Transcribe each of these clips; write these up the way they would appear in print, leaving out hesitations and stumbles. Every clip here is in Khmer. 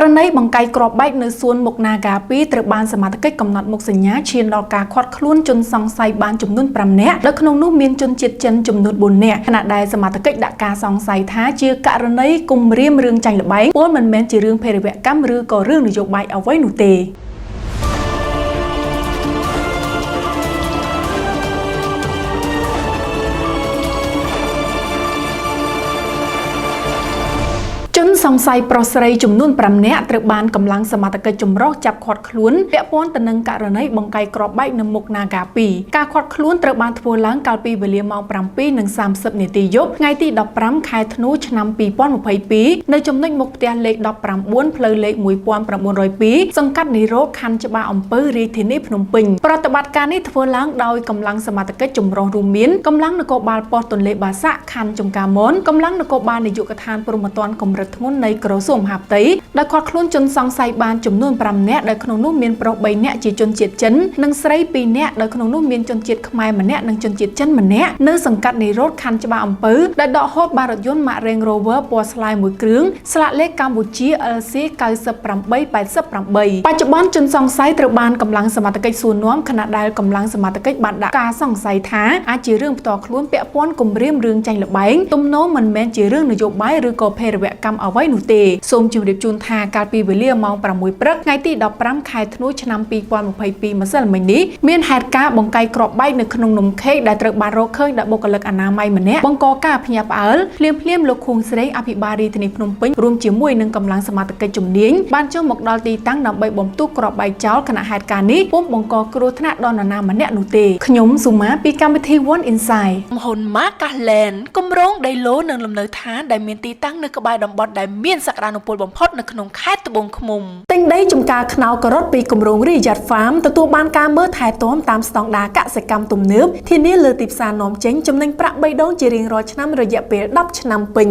ករណីបង្កៃគ្រាប់បែកនៅសួនមុខនាហ្គា2ត្រូវបានសមត្ថកិច្ចកំណត់មុខសញ្ញាឈានដល់ការឃាត់ខ្លួនជនសង្ស័យបានចំនួន5នាក់ដោយក្នុងនោះមានជនជាតិចិនចំនួន4នាក់ខណៈដែលសមត្ថកិច្ចដាក់ការសង្ស័យថាជាករណីគំរាមរឿងចាញ់ល្បែងពោលមិនមែនជារឿងភេរវកម្មឬក៏រឿងនយោបាយអ្វីនោះទេ។ ជនសង្ស័យប្រុសស្រីចំនួន5នាក់ត្រូវបានកម្លាំងសមត្ថកិច្ចចម្រុះចាប់ឃាត់ខ្លួនពាក់ព័ន្ធទៅនឹងករណីបង្កៃគ្រាប់បែកនៅមុខនាហ្គា2ការឃាត់ខ្លួនត្រូវបានធ្វើឡើងកាលពីវេលាម៉ោង7:30នាទីយប់ថ្ងៃទី15ខែធ្នូឆ្នាំ2022នៅចំណុចមុខផ្ទះលេខ19ផ្លូវលេខ1902សង្កាត់និរោធខណ្ឌច្បារអំពៅរាជធានីភ្នំពេញប្រតិបត្តិការនេះធ្វើឡើងដោយកម្លាំងសមត្ថកិច្ចចម្រុះរួមមានកម្លាំងនគរបាលប៉ុស្តិ៍ទន្លេបាសាក់ខណ្ឌចំការមនកម្លាំងនគរបាលនាយកដ្ឋានព្រហ្មទណ្ឌកម្រិតធ្ងន់នៃក្រសួងមហាផ្ទៃដោយឃាត់ខ្លួនជនសង្ស័យបានចំនួន5នាក់ដោយក្នុងនោះមានប្រុស3នាក់ជាជនជាតិចិននិងស្រី2នាក់ដោយក្នុងនោះមានជនជាតិខ្មែរម្នាក់និងជនជាតិចិនម្នាក់នៅសង្កាត់និរោធខណ្ឌច្បារអំពៅដែលដកហូតបានរថយន្តម៉ាក Range Rover ពណ៌ស្លាយមួយគ្រឿងស្លាកលេខកម្ពុជា LC 9888បច្ចុប្បន្នជនសង្ស័យត្រូវបានកម្លាំងសមត្ថកិច្ចសួរនាំខណៈដែលកម្លាំងសមត្ថកិច្ចបានដាក់ការសង្ស័យថាអាចជារឿងផ្ទាល់ខ្លួនពាក់ព័ន្ធគំរាមរឿងចាញ់ល្បែងទំនងមិនមែនជារឿងនយោបាយឬក៏ភេរវកម្មអ្វីនោះទេសូមជម្រាបជូនថាកាលពីវេលាម៉ោង6ព្រឹកថ្ងៃទី15ខែធ្នូឆ្នាំ2022ម្សិលមិញនេះមានហេតុការណ៍បង្កៃគ្រាប់បែកនៅក្នុងនំខេកដែលត្រូវបានរកឃើញដោយបុគ្គលិកអនាម័យម្នាក់បង្កការភ្ញាក់ផ្អើលភ្លាមភ្លាមលោកខួងស្រេងអភិបាលរាជធានីភ្នំពេញរួមជាមួយនឹងកម្លាំងសមត្ថកិច្ចជំនាញបានចុះមកដល់ទីតាំងដើម្បីបំផ្ទុះគ្រាប់បែកចោលខណៈហេតុការណ៍នេះពុំបង្កគ្រោះថ្នាក់ដល់នរណាម្នាក់នោះទេខ្ញុំស៊ូម៉ាពីកម្មវិធី One Insight ក្រុមហ៊ុន Marcasland គម្រោងដីឡូនិងលំនៅឋានដែលមានទីតាំងនៅក្បែរតំបន់ដែលមានសក្តានុពលបំផុតនៅក្នុងខេត្តត្បូងឃ្មុំ។ ទិញដីចំការខ្នោការ៉ុតពីគម្រោងរាយ័ត Farm ទទួលបានការមើលថែទាំតាមស្តង់ដារកសិកម្មទំនើបធានាលើទីផ្សារនាំចេញចំណេញប្រាក់3ដងជារៀងរាល់ឆ្នាំរយៈពេល10ឆ្នាំពេញ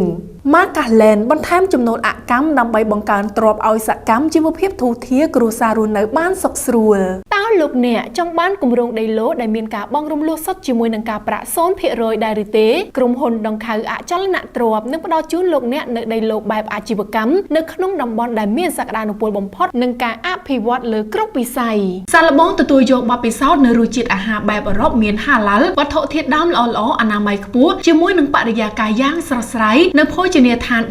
Marcasland បន្ថែមចំណូលអកម្មដើម្បីបង្កើនទ្រព្យឲ្យសកម្មជីវភាពធូរធារគ្រួសាររស់នៅបានសុខស្រួល។ តើលោកអ្នកចង់បានគម្រោងដីឡូដែលមានការបង់រំលោះសុទ្ធជាមួយនឹងការប្រាក់0%ដែរឬទេក្រុមហ៊ុនដង្ខៅអចលនទ្រព្យនឹងផ្ដល់ជូនលោកអ្នកនៅដីឡូបែបអាជីវកម្មនៅក្នុងតំបន់ដែលមានសក្តានុពលបំផុតនិងការអភិវឌ្ឍលើគ្រប់វិស័យ សាកល្បងទទួលយកបទពិសោធន៍នៅរសជាតិអាហារបែបអឺរ៉ុបមានហាឡាល់វត្ថុធាតុដើមល្អៗអនាម័យខ្ពស់ជាមួយនឹងបរិយាកាសយ៉ាងស្រស់ស្រាយនៅភោជនីយដ្ឋាន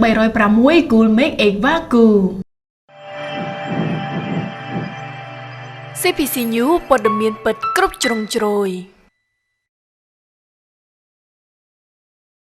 306 Gourmet Egvaku។ CPC News ព័ត៌មានពិតគ្រប់ជ្រុងជ្រោយ។